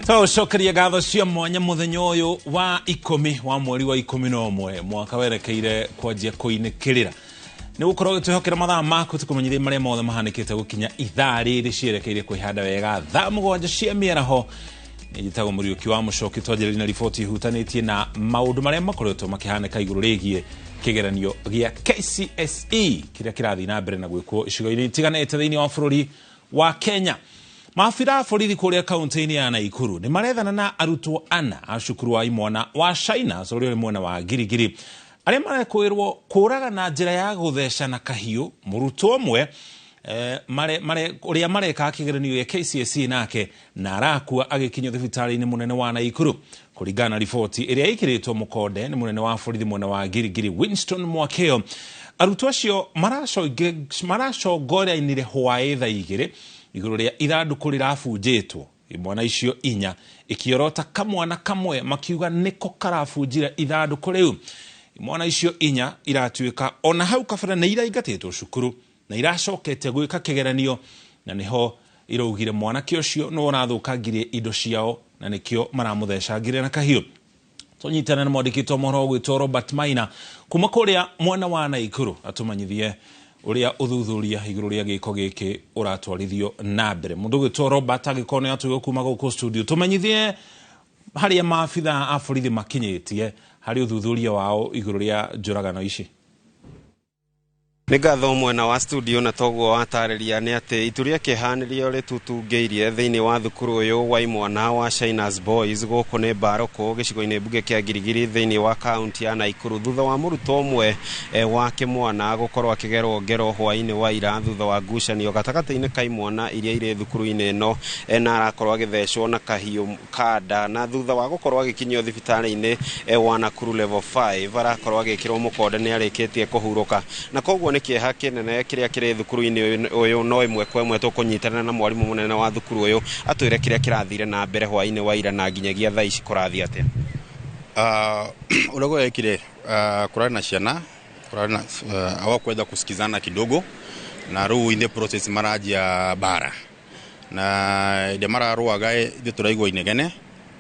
Tũcokeria ngatho cia mwanya mũthenya ũyũ wa 10 wa mweri wa 11 mwaka werekeire kwanjia kũinĩkĩrĩra nĩ gũkorwo gĩtwĩhokera mathaa maku tũkũmenyithia marĩa mothe mahanĩkĩte gũkinya ithaa rĩrĩ cierekeire kwĩhanda wega thaa 7 cia mĩaraho. Njĩtagwo Mũriũki wa Mũcoki. Twanjĩrĩria na riboti ihutanĩtie na maũndũ marĩa makoretwo makĩhanĩka igũrũ rĩgiĩ kĩgeranio gĩa KCSE kĩrĩa kĩrathiĩ na mbere na gwĩkwo icigo-inĩ itiganĩte thĩinĩ wa bũrũri wa Kenya. Maabitha a borithi kũrĩa kaunti-inĩ ya Naikuru nĩ marethana na arutwo ana a cukuru wa imwana wa Shinas ũrĩa ũrĩ mwena wa Girigiri arĩa marekũĩrwo kũraga na njĩra ya gũthecana kahiũ mũrutwo ũmwe ũrĩa mareka kĩgeranio gĩa KCSE nake na arakua agĩkinyio thibitarĩ-inĩ mũnene wa Naikuru. Kũringana na riboti ĩrĩa ĩkĩrĩtwo mũkonde nĩ mũnene wa borithi mwena wa Girigiri Winston Mwakeo, arutwo acio maracongorainire hwaĩ thaa 2 igũrũ rĩa ithandũkũ rĩrabunjĩtwo. Imwana icio inya ikĩorota kamwana kamwe makiuga nĩko karabunjire ithandũkũ rĩu. Imwana icio inya iratuĩka ona hau kabere nĩ iraingatĩtwo cukuru na iracokete gwĩka kĩgeranio na nĩho iraugire mwanake ũcio nĩwe ũrathũkangirie indo ciao na nĩkĩo maramũthecangire na kahiũ. Tũnyitane na mwandĩki witũ mohoro ũgwĩtwo Robert Maina kuma kũrĩa mwena wa Naikuru atũmenyithie ũrĩa ũthuthuria igũrũ rĩa gĩko gĩkĩ ũratwarithio na mbere. Mũndũ ũgwĩtwo Robert angĩkorwo nĩ atũigua kuma gũkũ studio, tũmenyithie harĩa maabitha a borithi makinyĩtie harĩ ũthuthuria wao igũrũ rĩa njũragano ici. Nĩ ngatho mwena wa studio na toguo watarĩria nĩ atĩ itu rĩa kĩeha nĩrĩo rĩtutungĩirie thĩinĩ wa thukuru ũyũ wa imwana wa Shiners Boys gũkũ nĩ Mbarũkũ gĩcigo-inĩ mbunge kĩa Girigiri thĩinĩ wa kaunti ya Naikuru thutha wa mũrutwo ũmwe wa kĩmwana gũkorwo akĩgerwo ngero hwaĩ-inĩ wa ira thutha wa ngucanio gatagatĩ-inĩ ka imwana iria irĩ thukuru-inĩ ĩno na arakorwo agĩthecwo na kahiũ kanda na thutha wa gũkorwo agĩkinyio thibitarĩ-inĩ wa Nakuru level 5 arakorwo agĩkĩrwo mũkonde nĩ arĩkĩtie kũhurũka na koguo nĩ kĩeha kĩnene kĩrĩa kĩrĩ thukuru-inĩ ũyũ no ĩmwe kwa ĩmwe tũkũnyitana na mwarimũ mũnene wa thukuru ũyũ atwĩre kĩrĩa kĩrathire na mbere hwaĩ-inĩ wa ira na nginyagia thaa ici kũrathiĩ atĩa. Ũrĩa gwekire kũrarĩ na ciana kũrarĩ na hawakuweza kusikizana kidogo na rĩu in the process maranjia bara na ĩrĩa mararũaga ithuĩ tũraigua inegene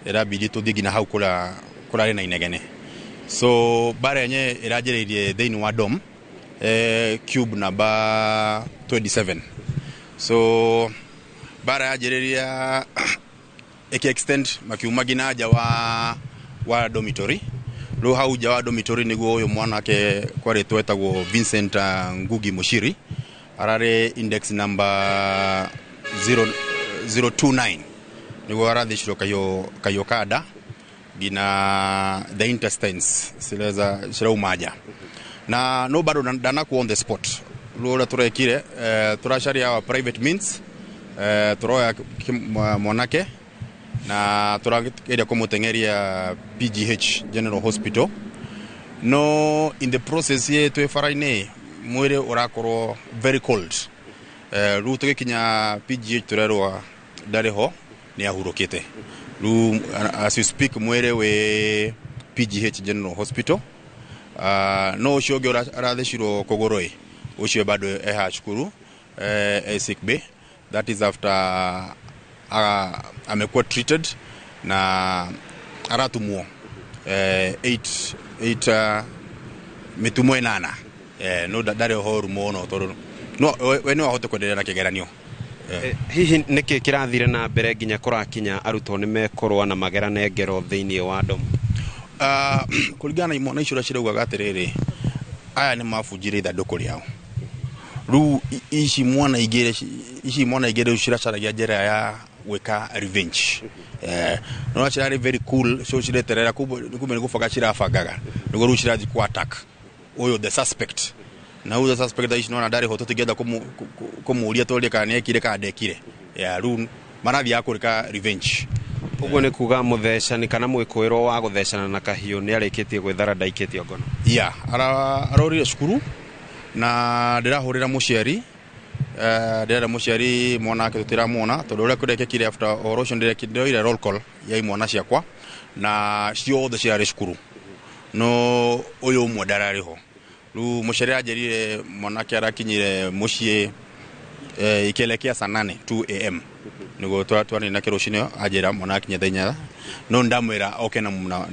ĩrabidi tũthiĩ nginya hau kũrĩa kũrarĩ na inegene. So bara yenye ĩranjĩrĩirie thĩinĩ wa dom cube number 27. So bara yanjĩrĩria ĩkĩ extend makiuma nginya nja wa dormitory. Rĩu hau nja wa dormitory nĩguo ũyũ mwanake kwarĩtwo etagwo Vincent Ngugi Mushiri ararĩ index number 029 nĩguo arathecirwo kahiũ kanda nginya the intestines cireza cirauma nja na no bado ndanakuwa on the spot. Rĩu ũrĩa tũrekire tũracaria our private means tũroya mwanake na tũrageria kũmũteng'eria PGH General Hospital. No in the process ye twĩ bara-inĩ mwĩrĩ ũrakorwo very cold. Rĩu tũgĩkinya PGH tũrerwo ndarĩ ho nĩ ahurũkĩte. Rĩu as you speak mwĩrĩ wĩ PGH General Hospital. No ũcio ũngĩ arathecirwo kũgũrũ ĩ ũcio bado eha cukuru sick bay. That is after amekuwa treated na aratumwo 8 mĩtumo 8 no ndarĩ ũhoru mũno tondũ no we no ahote kwenderea na kĩgeranio. Hihi nĩkĩ kĩrathire na mbere nginya kũrakinya arutwo nĩ mekũrũa na magerane ngero thĩinĩ wa domu? Kũringana na imwana icio ũrĩa ciraugaga atĩrĩrĩ aya nĩ mabunjire ithandũkũ rĩao. Rĩu ici mwana igĩrĩ ici mwana igĩrĩ rĩu ciracaragia njĩra ya gwĩka revenge. No cirarĩ very cool so cireterera kumbe nĩ gũbanga cirabangaga nĩguo rĩu cirathiĩ ku attack ũyũ the suspect. Na ũyũ the suspect ici nona ndarĩ ho tũtingĩenda kũmũria tũrie kana nĩekire kana ndekire. Rĩu marathiaga kũrĩka revenge. Ũguo nĩ kuga mũthecani kana mwĩkũĩrwo wa gũthecana na kahiũ nĩ arĩkĩtie gwĩthara ndaikĩtio ngono. Yeah, arorire cukuru na ndĩrahũrĩra mũciari ndĩrera mũciari mwana wake tũtiramuona tondũ ũrĩa kũrekĩkire after ũhoro ũcio ndĩroire roll call ya imwana ciakwa na ciothe ciarĩ cukuru no ũyũ ũmwe ndararĩ ho. Rĩu mũciari anjĩrire mwanake arakinyire mũciĩ ikielekea saa 8 2 am. Niguo twarĩ nake rũcinĩ anjĩra mwana akinya thaa 8 no ndamwĩra oke na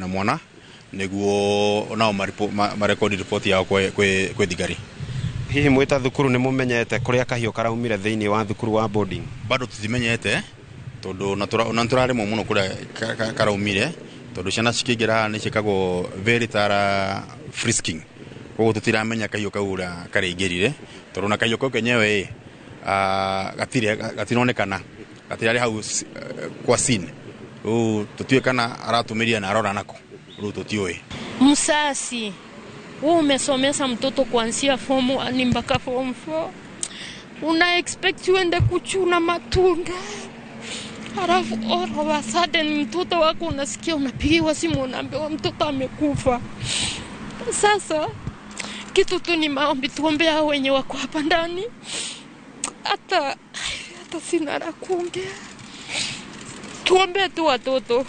mwana niguo nao marekodi ripoti yao kwĩ thigari. Hihi mwĩta thukuru nĩ mũmenyete kũrĩa kahiũ karaumire thĩinĩ wa thukuru wa boarding? Bado tutimenyete tondu na tũraremwo mũno kũrĩa karaumire tondu ciana cikĩingĩra nĩ ciĩkagwo very thorough frisking, koguo tũtiramenya kahiũ kau ũrĩa karaingĩrire tondu na kahiũ kau kenyewe gatironekana gatirarĩ hau kwa scene, rĩu tũtiũĩ kana aratũmĩria na arora nako, rĩu tũtiũĩ. Msasi wewe umesomesa mtoto kuanzia form 1 mpaka form 4, una expect uende kuchuna matunda, halafu all of a sudden mtoto wako unasikia unapigiwa simu unaambiwa mtoto amekufa. Sasa kitu tu ni maombi, tuombe hao wenye wako hapa ndani. Hata sina la kuongea, tuombe tu watoto.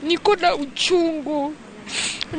Niko na uchungu,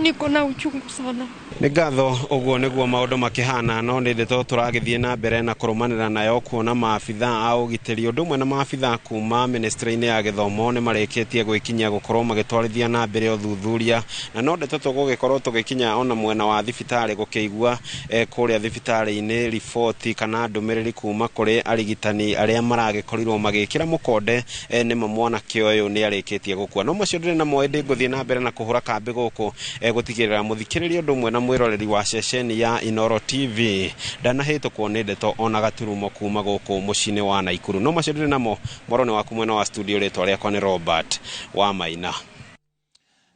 niko na uchungu sana. Nĩ ngatho. Ũguo nĩguo maũndũ makĩhana, no nĩ ndeto tũragĩthiĩ na mbere na kũrũmanĩra nayo kuona maabitha a ũgitĩri ũndũ ũmwe na maabitha kuma ministry-inĩ ya gĩthomo nĩ marĩkĩtie gwĩkinyia gũkorwo magĩtwarithia na mbere ũthuthuria, na no ndeto tũgũgĩkorwo tũgĩkinya ona mwena wa thibitarĩ gũkĩigua kũrĩa thibitarĩ-inĩ riboti kana ndũmĩrĩri kuma kũrĩ arigitani arĩa maragĩkorirwo magĩkĩra mũkonde nĩma mwanake ũyũ nĩ arĩkĩtie gũkua. No macio ndĩrĩ namo ĩndĩ ngũthiĩ na mbere na kũhũra kambĩ gũkũ gũtigĩrĩra mũthikĩrĩria ũndũ ũmwe na mwĩroreri wa ceceni ya Inoro TV ndanahĩtũkwo nĩ ndeto ona gaturumo kuma gũkũ mũciĩ-inĩ wa Naikuru. No macio ndĩrĩ namo, mwaro nĩ waku mwena wa studio, rĩtwa rĩakwa nĩ Robert wa Maina.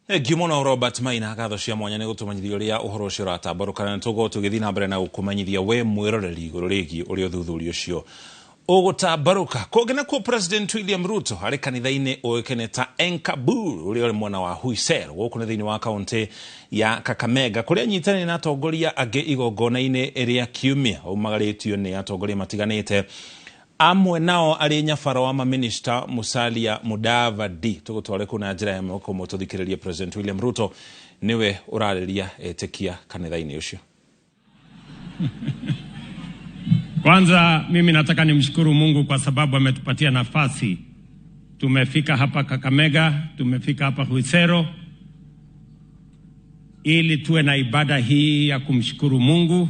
Thengiũ mũno Robert Maina, ngatho cia mwanya nĩ gũtũmenyithia ũrĩa ũhoro ũcio ũratambarũkana, na tũgũkorwo tũgĩthiĩ na mbere na gũkũmenyithia we mwĩroreri igũrũ rĩgiĩ ũrĩa ũthuthuria ũcio ũgũtambarũka. Kũngĩ nakuo President William Ruto arĩ kanitha-inĩ ũĩkaine ta Enkabur ũrĩa ũrĩ mwena wa Huisero gũkũ nĩ thĩinĩ wa kaũntĩ ya Kakamega kũrĩa anyitanĩire na atongoria angĩ igongona-inĩ rĩa kiumia aumagarĩtio nĩ atongoria matiganĩte, amwe nao arĩ nyabara wa maminista Musalia Mudavadi. Tũgũtware kũu na njĩra ya moko mũtũthikĩrĩrie President William Ruto nĩwe ũrarĩria etĩkia kanitha-inĩ ũcio. Kwanza mimi nataka nimshukuru Mungu kwa sababu ametupatia nafasi. Tumefika hapa Kakamega, tumefika hapa Huisero ili tuwe na ibada hii ya kumshukuru Mungu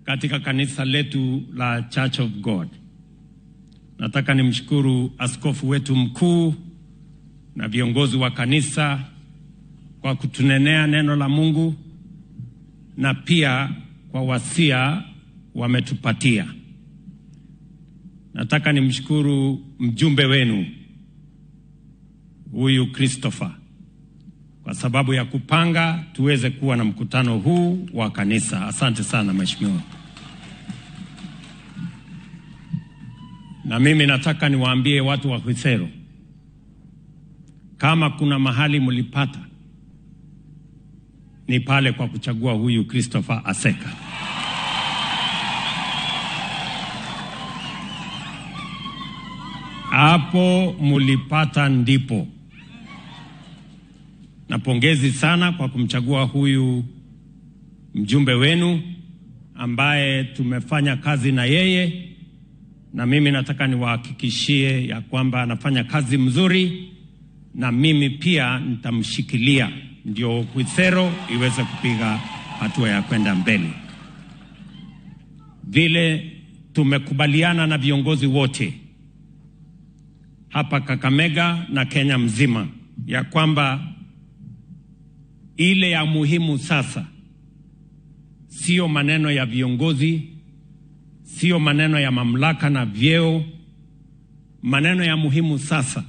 katika kanisa letu la Church of God. Nataka nimshukuru askofu wetu mkuu na viongozi wa kanisa kwa kutunenea neno la Mungu na pia kwa wasia wametupatia. Nataka nimshukuru mjumbe wenu huyu Christopher kwa sababu ya kupanga tuweze kuwa na mkutano huu wa kanisa. Asante sana mheshimiwa. Na mimi nataka niwaambie watu wa Huisero, kama kuna mahali mlipata ni pale kwa kuchagua huyu Christopher Aseka. Hapo mulipata ndipo. Na pongezi sana kwa kumchagua huyu mjumbe wenu ambaye tumefanya kazi na yeye, na mimi nataka niwahakikishie ya kwamba anafanya kazi mzuri, na mimi pia nitamshikilia ndio Huisero iweze kupiga hatua ya kwenda mbele. Vile tumekubaliana na viongozi wote hapa Kakamega na Kenya mzima ya kwamba ile ya muhimu sasa sio maneno ya viongozi, sio maneno ya mamlaka na vyeo. Maneno ya muhimu sasa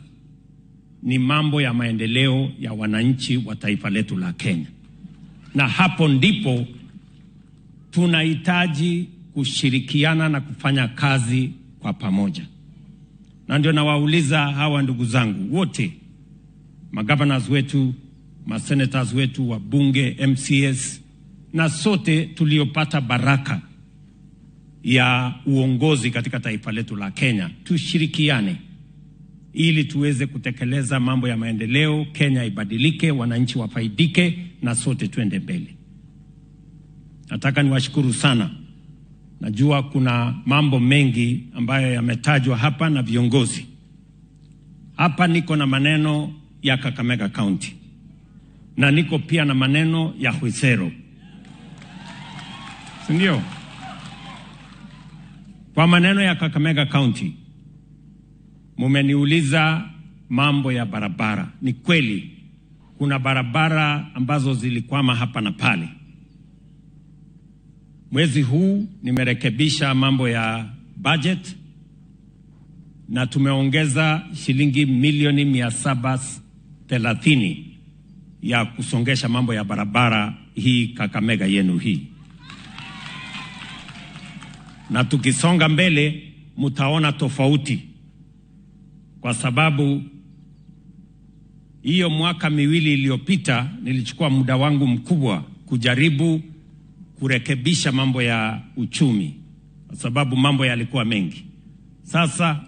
ni mambo ya maendeleo ya wananchi wa taifa letu la Kenya. Na hapo ndipo tunahitaji kushirikiana na kufanya kazi kwa pamoja. Na ndio nawauliza hawa ndugu zangu wote, magovernors wetu, masenators wetu, wabunge, MCS, na sote tuliopata baraka ya uongozi katika taifa letu la Kenya, tushirikiane ili tuweze kutekeleza mambo ya maendeleo, Kenya ibadilike, wananchi wafaidike, na sote tuende mbele. Nataka niwashukuru sana Najua kuna mambo mengi ambayo yametajwa hapa na viongozi. Hapa niko na maneno ya Kakamega County na niko pia na maneno ya Khwisero, si ndio? Kwa maneno ya Kakamega County, mumeniuliza mambo ya barabara. Ni kweli kuna barabara ambazo zilikwama hapa na pale. Mwezi huu nimerekebisha mambo ya budget na tumeongeza shilingi milioni 730 ya kusongesha mambo ya barabara hii Kakamega yenu hii. Na tukisonga mbele mtaona tofauti, kwa sababu hiyo mwaka miwili iliyopita nilichukua muda wangu mkubwa kujaribu kurekebisha mambo ya uchumi, kwa sababu mambo yalikuwa mengi. Sasa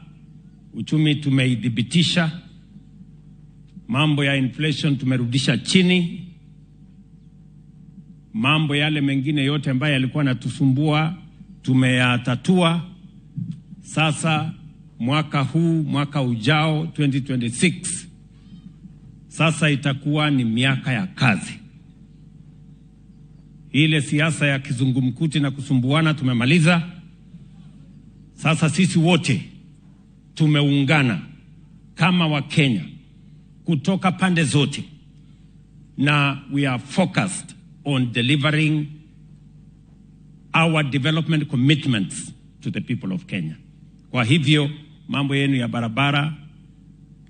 uchumi tumeidhibitisha, mambo ya inflation tumerudisha chini, mambo yale mengine yote ambayo yalikuwa yanatusumbua tumeyatatua. Sasa mwaka huu, mwaka ujao 2026, sasa itakuwa ni miaka ya kazi. Ile siasa ya kizungumkuti na kusumbuana tumemaliza. Sasa sisi wote tumeungana kama Wakenya kutoka pande zote, na we are focused on delivering our development commitments to the people of Kenya. Kwa hivyo mambo yenu ya barabara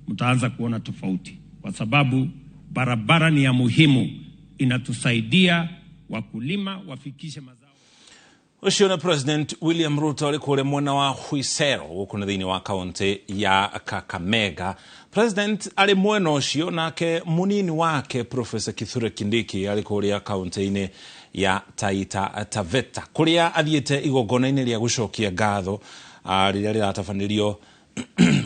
mtaanza kuona tofauti, kwa sababu barabara ni ya muhimu, inatusaidia wakulima wafikishe mazao. Ũcio nĩ President William Ruto arĩ kũrĩa mwena wa Khwisero gũkũ nĩ thĩinĩ wa kaunti ya Kakamega. President arĩ mwena ũcio, nake mũnini wake Professor Kithure Kindiki arĩ kũrĩa kaunti-inĩ ya Taita Taveta kũrĩa athiĩte igongona-inĩ rĩa gũcokia ngatho rĩrĩa rĩratabanĩrio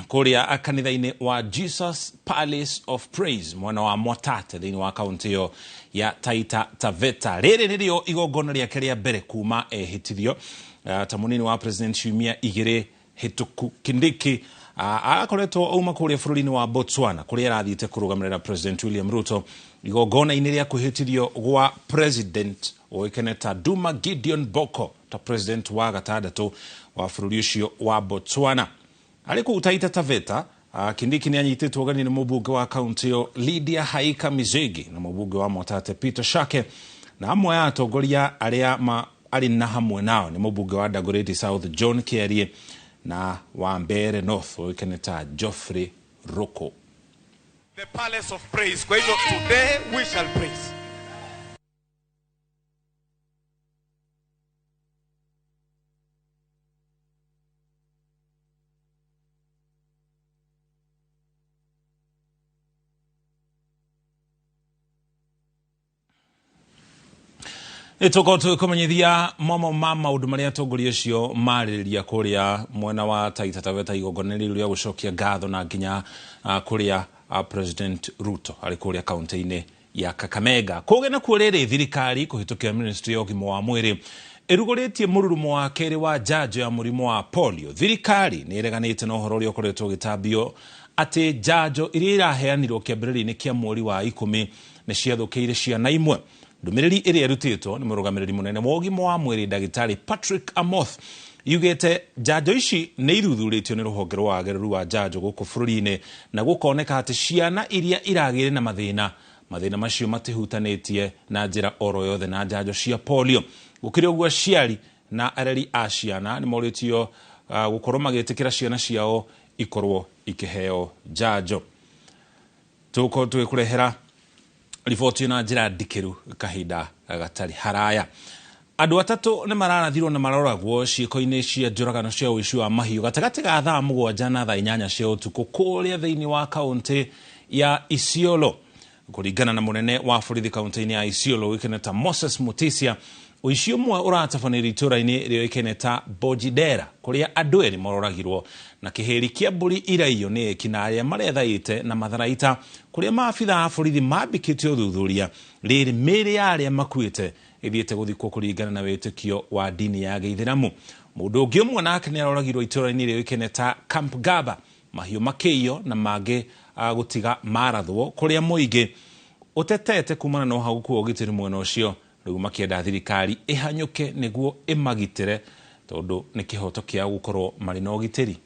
kũrĩa kanitha-inĩ wa Jesus Palace of Praise mwena wa Mwatate thĩinĩ wa kaunti ĩyo ya Taita Taveta. Rĩrĩ nĩrĩo igongona rĩake rĩa mbere kuma ehĩtithio ta mũnini wa President ciumia igĩrĩ hĩtũku. Kindiki akoretwo auma kũrĩa bũrũri-inĩ wa Botswana kũrĩa arathiĩte kũrũgamĩrĩra President William Ruto igongona-inĩ rĩa kwĩhĩtithio gwa President ũĩkaine ta Duma Gideon Boko ta President wa gatandatũ wa bũrũri ũcio wa Botswana. Arĩ kũu Taita Taveta, Kindiki nĩ anyitĩtwo ũgeni nĩ mũmbunge wa kaunti ĩyo Lydia Haika Mizegi na mũmbunge wa Mwatate Peter Shake, na amwe a atongoria arĩa arĩ na hamwe nao nĩ mũmbunge wa Dagoretti South John Kiarie na wa Mbeere North ũĩkaine ta Geoffrey Roko. The Palace of Praise. Kwa hivyo today we shall praise. Nĩtũkorwo tũgĩkũmenyithia mamwe ma maũndũ marĩa atongoria acio marĩrĩria kũrĩa mwena wa Taita Taveta igongona rĩu rĩa gũcokia ngatho na nginya kũrĩa President Ruto arĩ kũrĩa kaunti-inĩ ya Kakamega. Kũgĩ nakuo rĩrĩ, thirikari kũhĩtũkĩra Ministry ya ũgima wa mwĩrĩ ĩrugũrĩtie mũrurumo wa kerĩ wa njanjo ya mũrimũ wa polio. Thirikari nĩ ĩreganĩte na ũhoro ũrĩa ũkoretwo ũgĩtambio atĩ njanjo iria iraheanirwo kĩambĩrĩria-inĩ kĩa mweri wa 10 nĩ ciathũkĩire ciana imwe. Ndũmĩrĩri ĩrĩa ĩrutĩtwo nĩ mũrũgamĩrĩri mũnene wa ũgima wa mwĩrĩ ndagĩtarĩ Patrick Amoth yugĩte njanjo ici nĩ ithuthurĩtio nĩ rũhonge rwa wagĩrĩru wa njanjo gũkũ bũrũri-inĩ na gũkoneka atĩ ciana iria iragĩire na mathĩna macio matihutanĩtie na njĩra oro yothe na njanjo cia polio. Gũkĩrĩ ũguo, aciari na areri a ciana nĩ morĩtio gũkorwo magĩtĩkĩra ciana ciao ikorwo ikĩheo njanjo. Tũgũkorwo tũgĩkũrehera riboti na njĩra ndikĩru kahinda gatarĩ haraya. Andũ atatũ nĩ mararathirwo na maroragwo ciĩko-inĩ cia njũragano cia ũici wa mahiũ gatagatĩ ga thaa 7 na thaa 8 cia ũtukũ kũrĩa thĩinĩ wa kaũntĩ ya Isiolo. Kũringana na mũnene wa borithi kaũntĩ-inĩ ya Isiolo ũĩkaine ta Moses Mutisia, ũici ũmwe ũratabanĩrio itũũra-inĩ rĩoĩkaine ta Bojidera kũrĩa andũ erĩ maroragirwo na kĩhĩri kĩa mbũri iraiyo nĩ ekinaĩ marethaĩte na matharaita kũrĩa maabitha a borithi mambĩkĩte ũthuthuria rĩrĩ mĩĩrĩ ya arĩa makuĩte ĩthiĩte gũthikwo kũringana na wĩtĩkio wa ndini ya gĩithĩramu. Mũndũ ũngĩ ũmwe nake nĩ aroragirwo itũũra-inĩ rĩũĩkaine ta Camp Gaba, mahiũ makĩiywo na mangĩ gũtiga marathwo kũrĩa mũingĩ ũtetete kumana na ũhagũku wa ũgitĩri mwena ũcio. Rĩu makĩenda thirikari ĩhanyũke nĩguo ĩmagitĩre tondũ nĩ kĩhoto kĩao gũkorwo marĩ na ũgitĩri.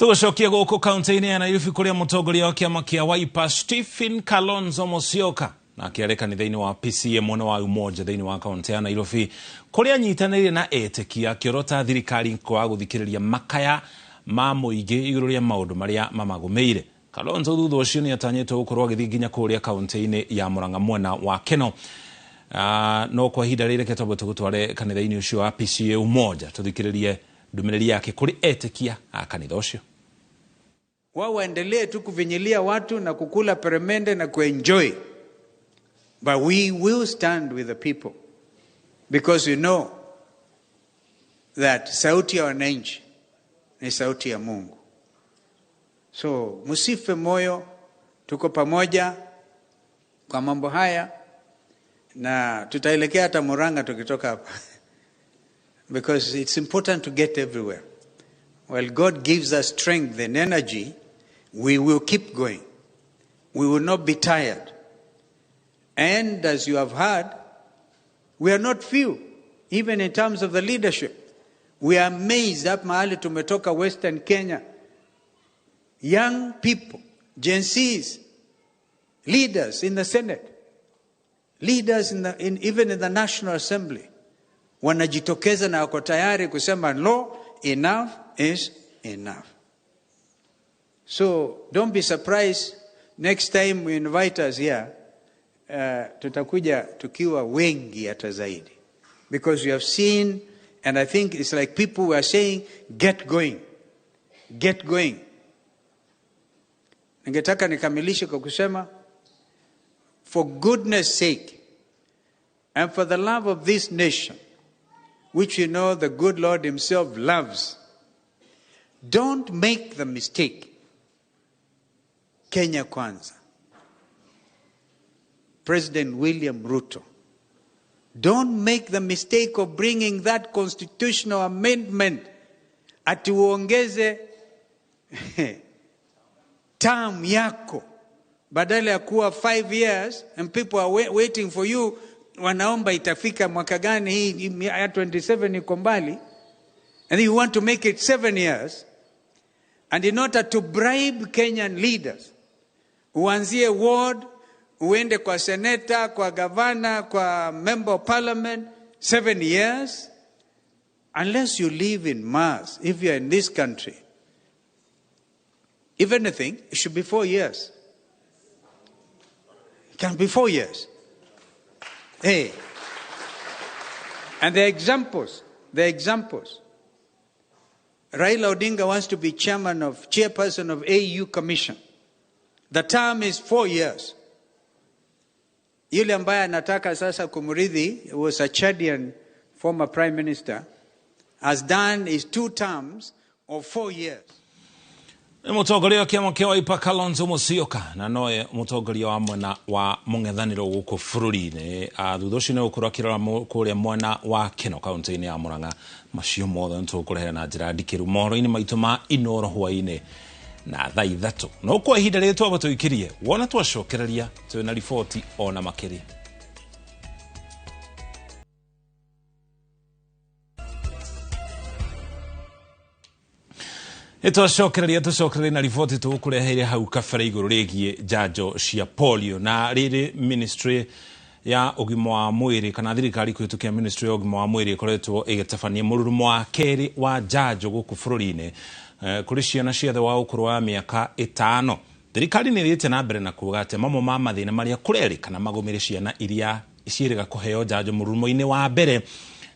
Tũgũcokia gũkũ kaunti-inĩ ya Nairobi kũrĩa mũtongoria wa kĩama kĩa Wiper Stephen Kalonzo Musyoka nake arĩ kanitha-inĩ wa PCEA mwena wa Umoja thĩinĩ wa kaunti ya Nairobi kũrĩa anyitanĩire na etĩkia akĩorota thirikari kwaga gũthikĩrĩria makaya ma mũingĩ igũrũ rĩa maũndũ marĩa mamagũmĩire. Kalonzo thutha ũcio nĩ atanyĩtwo gũkorwo agĩthiĩ nginya kũrĩa kaunti-inĩ ya Murang'a mwena wa Keno. No kwa ihinda rĩrĩ reke twambe tũgũtware kanitha-inĩ ũcio wa PCEA Umoja tũthikĩrĩrie ndũmĩrĩri yake kũrĩ etĩkia a kanitha ũcio. Wao waendelee tu kuvinyilia watu na kukula peremende na kuenjoy. But we will stand with the people because we know that sauti ya wananchi ni sauti ya Mungu. So msife moyo, tuko pamoja kwa mambo haya na tutaelekea hata Murang'a tukitoka hapa because it's important to get everywhere. Well, God gives us strength and energy, we will keep going. We will not be tired. And as you have heard, we are not few, even in terms of the leadership. We are amazed up mahali tumetoka Western Kenya. Young people, Gen Zs, leaders in the Senate, leaders even in the National Assembly, wanajitokeza na wako tayari kusema no, enough is enough. So don't be surprised next time we invite us here, tutakuja tukiwa wengi hata zaidi. Because we have seen, and I think it's like people were saying, get going, get going. Ningetaka nikamilishe kwa kusema, for goodness sake, and for the love of this nation, which you know the good Lord himself loves, don't make the mistake. Kenya Kwanza. President William Ruto. Don't make the mistake of bringing that constitutional amendment ati uongeze term yako badala ya kuwa 5 years and people are waiting for you, wanaomba itafika mwaka gani hii 27 iko mbali, and you want to make it 7 years, and in order to bribe Kenyan leaders, uanzie ward, uende kwa senator, kwa governor, kwa member of parliament, 7 years, unless you live in Mars, if you are in this country. If anything, it should be 4 years. It can be 4 years. Hey. And the examples. Raila Odinga wants to be chairperson of AU Commission. The term is 4 years. Yule ambaye anataka sasa kumrithi was a Chadian former prime minister, has done his 2 terms of 4 years. Mũtongoria wa kĩama kĩa Wiper Kalonzo Musyoka na noe mũtongoria wa mwena wa mũng'ethanĩro gũkũ bũrũri-inĩ, thutha ũcio nĩ gũkorwo akĩrora kũrĩa mwena wa Keno kaunti-inĩ ya Murang'a. Macio mothe nĩtũkũrehera na njĩra ndikĩru mohoro-inĩ maitũ ma Inooro hwaĩ-inĩ na thaa 3. No kwa ihinda rĩrĩ twamba tũikĩrie, wona twacokereria twĩna riboti ona makĩria. Nĩtwacokereria tũcokererie na riboti tũgũkũreheire hau kabere igũrũ rĩgiĩ njanjo cia polio na rĩrĩ ministry ya ũgima wa mwĩrĩ kana thirikari kũhĩtũkĩra ministry ya ũgima wa mwĩrĩ ĩkoretwo ĩgĩtabania mũrurumo wa kerĩ wa njanjo gũkũ bũrũri-inĩ kũrĩ ciana ciothe wa ũkũrũ wa mĩaka 5. Thirikari nĩ ĩthiĩte na mbere na kuuga atĩ mamwe ma mathĩna marĩa kũrerĩkana magũmĩre ciana iria ciĩrĩga kũheo njanjo mũrurumo-inĩ wa mbere,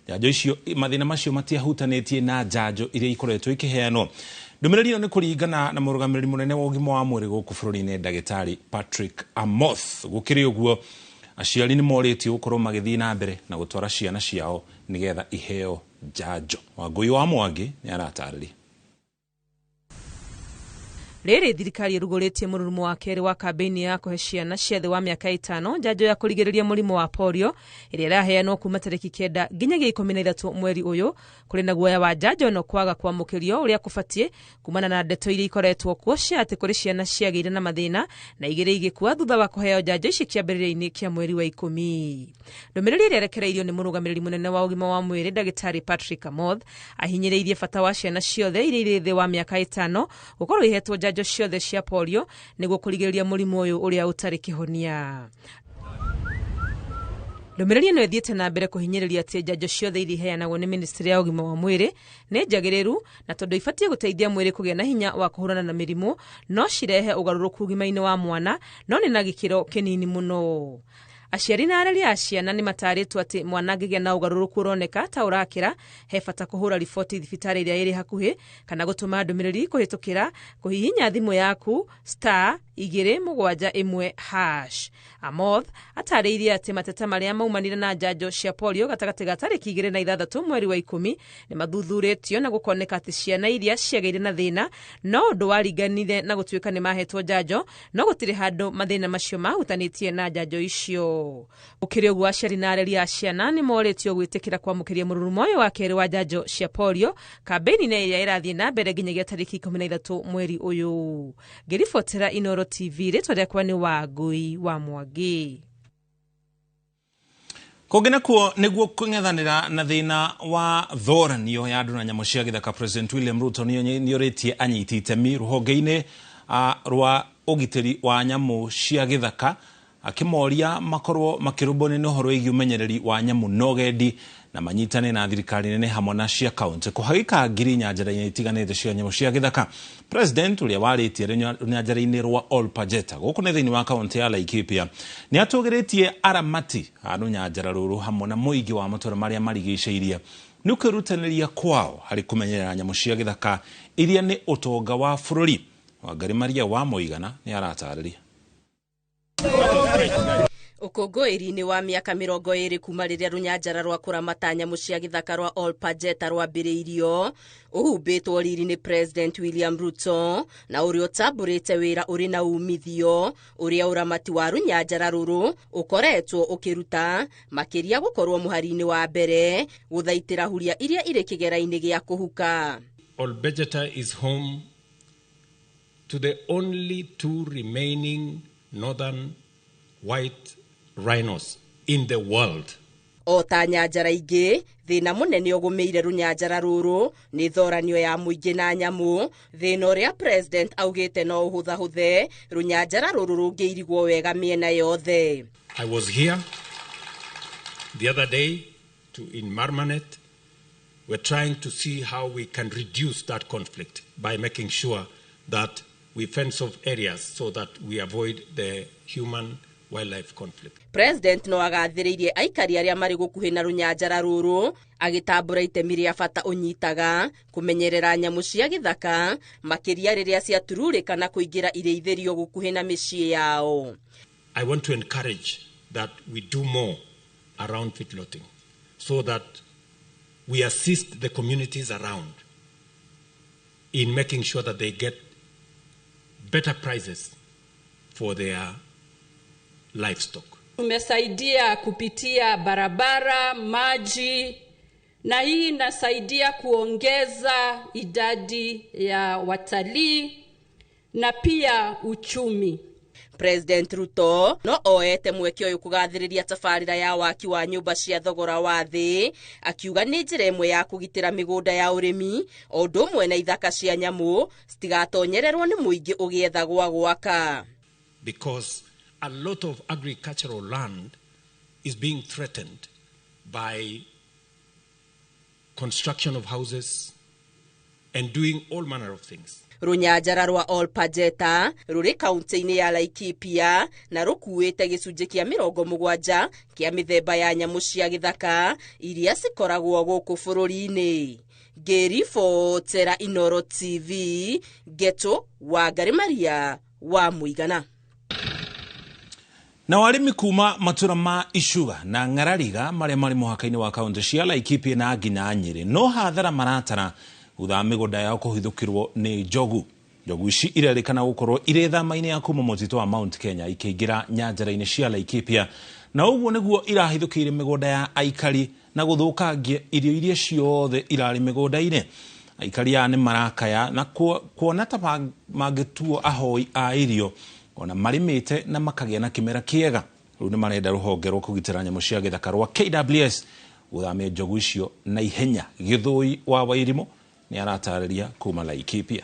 njanjo icio mathĩna macio matiahutanĩtie na njanjo iria ikoretwo ikĩheanwo. Ndũmĩrĩri ĩno nĩ kũringana na mũrũgamĩrĩri mũnene wa ũgima wa mwĩrĩ gũkũ bũrũri-inĩ ndagĩtarĩ Patrick Amoth. Gũkĩrĩ ũguo aciari nĩ morĩtio gũkorwo magĩthiĩ na mbere na gũtwara ciana ciao nĩgetha iheo njanjo. Wangũi wa Mwangi nĩ aratarĩria. Rĩrĩ thirikari ĩrugũrĩtie mũrurumo wa kerĩ wa kambĩini ya kũhe ciana cia thĩ wa mĩaka 5 njanjo ya kũrigĩrĩria mũrimũ wa polio ĩrĩa ĩraheanwo kuma tarĩki 9 nginyagia 13 mweri ũyũ. Kũrĩ na guoya wa njanjo ĩno kwaga kwamũkĩrio ũrĩa kũbatiĩ kumana na ndeto iria ikoretwo kuo cia atĩ kũrĩ ciana ciagĩire na mathĩna na igĩrĩ igĩkua thutha wa kũheo njanjo ici kĩambĩrĩria-inĩ kĩa mweri wa 10. Ndũmĩrĩri ĩrĩa ĩrekereirio nĩ mũrũgamĩrĩri mũnene wa ũgima wa mwĩrĩ ndagĩtarĩ Patrick Amoth ahinyĩrĩirie bata wa ciana ciothe iria irĩ thĩ wa mĩaka 5 gũkorwo ihetwo njanjo ciothe cia polio nĩguo kũrigĩrĩria mũrimũ ũyũ ũrĩa ũtarĩ kĩhonia. Ndũmĩrĩri ĩno ĩthiĩte na mbere kũhinyĩrĩria atĩ njanjo ciothe iria iheanagwo nĩ ministry ya ũgima wa mwĩrĩ nĩ njagĩrĩru na tondũ ibatiĩ gũteithia mwĩrĩ kũgĩa na hinya wa kũhũrana na mĩrimũ no cirehe ũgarũrũku ũgima-inĩ wa mwana no nĩ na gĩkĩro kĩnini mũno. Aciari na areri a ciana nĩ matarĩtwo atĩ mwana angĩgĩa na ũgarũrũku ũroneka ta ũrakĩra he bata kũhũra riboti thibitarĩ ĩrĩa ĩrĩ hakuhĩ kana gũtũma ndũmĩrĩri kũhĩtũkĩra kũhihinya thimũ yaku *271#. Amoth atarĩirie atĩ mateta marĩa maumanire na njanjo cia polio gatagatĩ ga tarĩki 2 na 6 mweri wa 10 nĩ mathuthurĩtio na gũkoneka atĩ ciana iria ciagĩire na thĩna no ũndũ waringanire na gũtuĩka nĩ mahetwo njanjo no gũtirĩ handũ mathĩna macio mahutanĩtie na njanjo icio. Gũkĩrĩ ũguo aciari na areri a ciana nĩ morĩtio gwĩtĩkĩra kwamũkĩria mũrurumo ũyũ wa kerĩ wa njanjo cia polio kambĩini-inĩ ĩrĩa ĩrathiĩ na mbere nginyagia tarĩki 13 mweri ũyũ. Ngĩribotera Inoro TV, rĩtwa rĩakwa nĩ Wangũi wa Mwangi. Kũngĩ nakuo nĩguo kũng'ethanĩra na thĩna wa thoranio ya andũ na nyamũ cia gĩthaka, President William Ruto nĩorĩtie anyiti itemi rũhonge-inĩ rwa ũgitĩri wa nyamũ cia gĩthaka akĩmoria makorwo makĩrũmbũiyo nĩ ũhoro wĩgiĩ ũmenyereri wa nyamũ na ũgendi na manyitane na thirikari nene hamwe na cia kaunti kũhagĩka ngiri nyanjara-inĩ itiganĩte cia nyamũ cia gĩthaka. President ũrĩa warĩtie rũnyanjara-inĩ rwa Olpajeta gũkũ nĩ thĩinĩ wa kaunti ya Laikipia nĩ atũgĩrĩtie aramati a rũnyanjara rũrũ hamwe na mũingĩ wa matũũra marĩa marigicĩirie nĩ kwĩrutanĩria kwao harĩ kũmenyerera nyamũ cia gĩthaka iria nĩ ũtonga wa bũrũri. Wangari Maria wa Mũigana nĩ aratarĩria. Ũkũngũĩri-inĩ wa mĩaka 20 kuma rĩrĩa rũnyanjara rwa kũramata nyamũ cia gĩthaka rwa Olpajeta rwambĩrĩirio ũhumbĩtwo riri nĩ President William Ruto na ũrĩa ũtambũrĩte wĩra ũrĩ na umithio ũrĩa ũramati wa rũnyanjara rũrũ ũkoretwo ũkĩruta makĩria gũkorwo mũhari-inĩ wa mbere gũthaitĩra huria iria irĩ kĩgera-inĩ gĩa kũhuka. Olpajeta is home to the only 2 remaining northern white rhinos in the world. O ta nyanjara ingĩ, thĩna mũnene ũgũmĩire rũnyanjara rũrũ nĩ thoranio ya mũingĩ na nyamũ, thĩna ũrĩa president augĩte no ũhũthahũthe rũnyanjara rũrũ rũngĩirigwo wega mĩena yothe. I was here the other day in Marmanet. We're trying to see how we can reduce that conflict by making sure that we fence off areas so that we avoid the human wildlife conflict. President no agathĩrĩirie aikari arĩa marĩ gũkuhĩ na rũnyanjara rũrũ agĩtambũra itemi rĩa bata ũnyitaga kũmenyerera nyamũ cia gĩthaka makĩria rĩrĩa ciatururĩka na kũingĩra irĩithĩrio gũkuhĩ na mĩciĩ yao. I want to encourage that we do more around feedlotting so that we assist the communities around in making sure that they get better prices for their livestock. Tumesaidia kupitia barabara, maji, na hii inasaidia kuongeza idadi ya watalii na pia uchumi. President Ruto no oete mweke ũyũ kũgathĩrĩria tabarĩra ya waki wa nyũmba cia thogora wa thĩ, akiuga nĩ njĩra ĩmwe ya kũgitĩra mĩgũnda ya ũrĩmi o ũndũ ũmwe na ithaka cia nyamũ citigatonyererwo nĩ mũingĩ ũgĩetha gwa gwaka. Because a lot of agricultural land is being threatened by construction of houses and doing all manner of things. Rũnyanjara rwa Olpajeta rũrĩ kaunti-inĩ ya Laikipia na rũkuĩte gĩcunjĩ kĩa 70 kĩa mĩthemba ya nyamũ cia gĩthaka iria cikoragwo gũkũ bũrũri-inĩ. Ngĩribotera Inoro TV, Geto Wangari Maria wa Mũigana. Na arĩmi kuma matura ma Icuga na Ng'arariga marĩa marĩ mũhaka-inĩ wa kaunti cia Laikipia na nginya Nyĩrĩ no hathara maratara thutha wa mĩgũnda yao kũhithũkĩrwo nĩ njogu. Njogu ici irerĩkana gũkorwo irĩ thama-inĩ ya kuma mũtitũ wa Mount Kenya ikĩingĩra nyanjara-inĩ cia Laikipia, na ũguo nĩguo irahithũkĩire mĩgũnda ya aikari na gũthũkangia irio iria ciothe irarĩ mĩgũnda-inĩ. Aikari aya nĩ marakaya na kuona ta mangĩtuo ahoi a irio ona marĩmĩte na makagĩa na kĩmera kĩega. Rĩu nĩ marenda rũhonge rwa kũgitĩra nyamũ cia gĩthaka rwa KWS gũthamia njogu icio na ihenya. Gĩthũi wa Wairimũ nĩ aratarĩria kuma Laikipia.